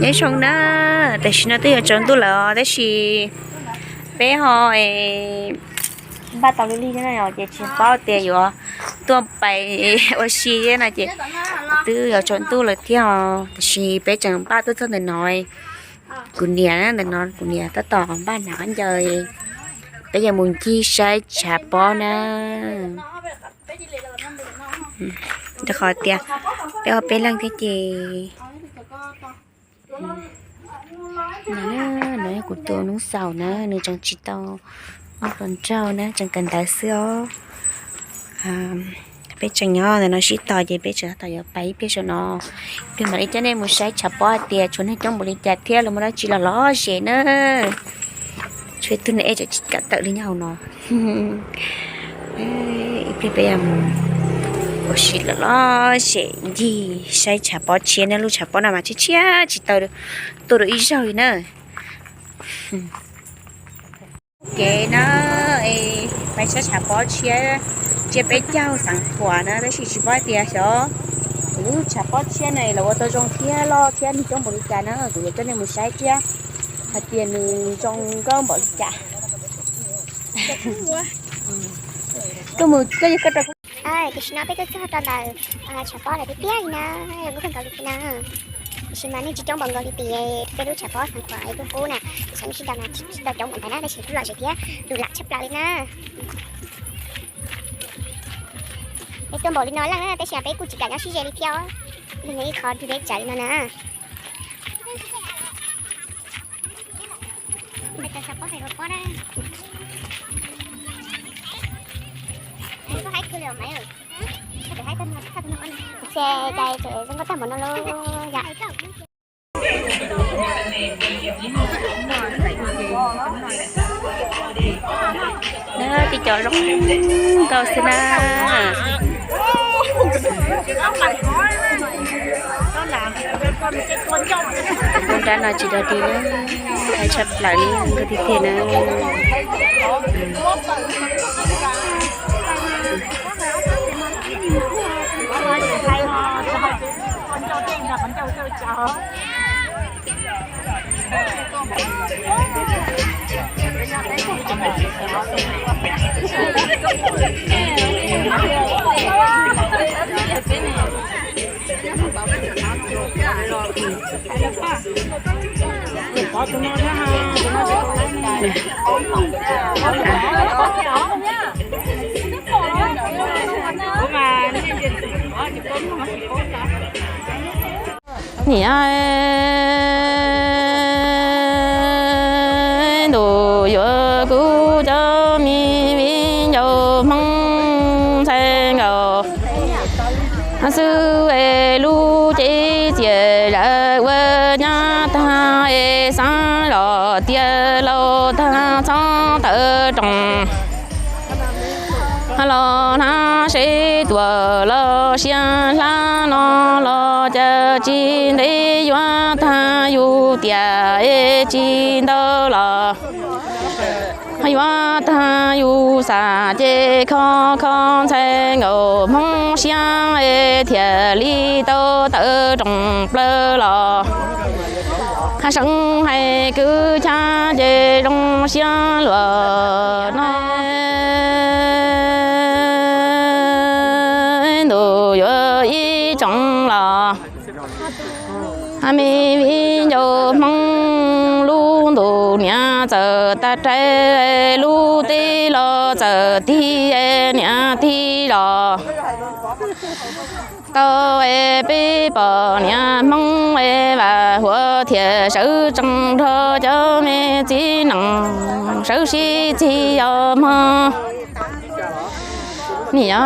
Nyob zoo na, tam sim no twb yuav tsaus ntuj lawm os, tab sis peb ho npaj tau li lig no ces tsis paub tias yuav tuaj pais ua si thiab no ces twb yuav tsaus ntuj lawm thiab os. Tab sis peb tseem npaj tuaj txog ntawm no, kuv niam ntawm no, kuv niam tab tom npaj hnav khaub ncaws, peb yuav mus ncig saib tshav pob na. Rau qhov tias peb ua peb leeg thiab ces no, no yog kuv tus noob xaus na, nws tseem tsis tau ob hluas nraug na, tseem kawm ntawv xwb os. Peb tseem nyob ntawm no sib tos ces peb tseem tab tom yuav pais ib pliag saum no, ib pliag mam li coj nej mus saib tshav pob hais tias tshuav neeg coob npaum li cas thiab lawv muaj dab tsi los los ze na. Tshuav ib tug niag ej tseem tsis kam tawm li nyob hauv no. Ib pliag peb yuav mus ua si los los ze ncig saib tshav pob tshiab na, lub tshav pob no mas tshiab tshiab tsis tau tuaj dua ib zaug li na. Kev na, pais saib tshav pob tshiab, tsiab peb caug Xeev Khuam na, tab sis tsis paub tias xyov kuv lub tshav pob tshiab no los ua tau zoo thiab loj thiab neeg coob npaum li cas na, kuv yuav coj nej mus saib thiab hais tias nws zoo nkauj npaum li cas. Koj mus, koj yog koj rau. Tam sim no peb twb txog rau ntawm tshav pob lawm tiag tiag li na, lub kawg nkaus li na. Tiam sis mas neeg tsis coob npaum nkaus li tim peb lub tshav pob Xeev Khuam lub qub na, tam sim no sib ntaus coob npaum ntawd na, tab sis kuj lom zem thiab tus lam tshaj plaws li na. Es tuaj npaum li no lawm tab sis peb kuj tsis kam nyob sib ze li thiab, nws yog ib qho deb tsawv li no na. Ces cais tseem zoo nkauj tag npaum no lauj yom. Ces cov zoo nkauj xwb na. Lub nrab no tsis dog dig na, tshaj plaws li nkauj tiag tiag na. Niam ntuj yuav kuv cov me viv ncaus Hmoob ntxhais nkaus xwb es lub cev txias zawm ua nyab tag es xav los tias laus tag txhob tawm roos. Los hnav seb tuaj los siab hlab no los cas tsis ntev yuav tag yus tiam es tsis ntau los yuav tag yus xav ces kho kho ntxhais nkaus Hmoob siab es thiaj li tau tawm roos plaws los. Seev hais kwv chab ces zoo siab luag no ntuj yuav ib tsoom los. Me viv ncaus Hmoob lub ntuj niam txawm tag rai, lub teb los txawm tig niam tig los. Tau es peb pom niam Hmoob es vam huam thiaj sawv tsees nrog cov me txiv nees sawv sib txig os mog. Niam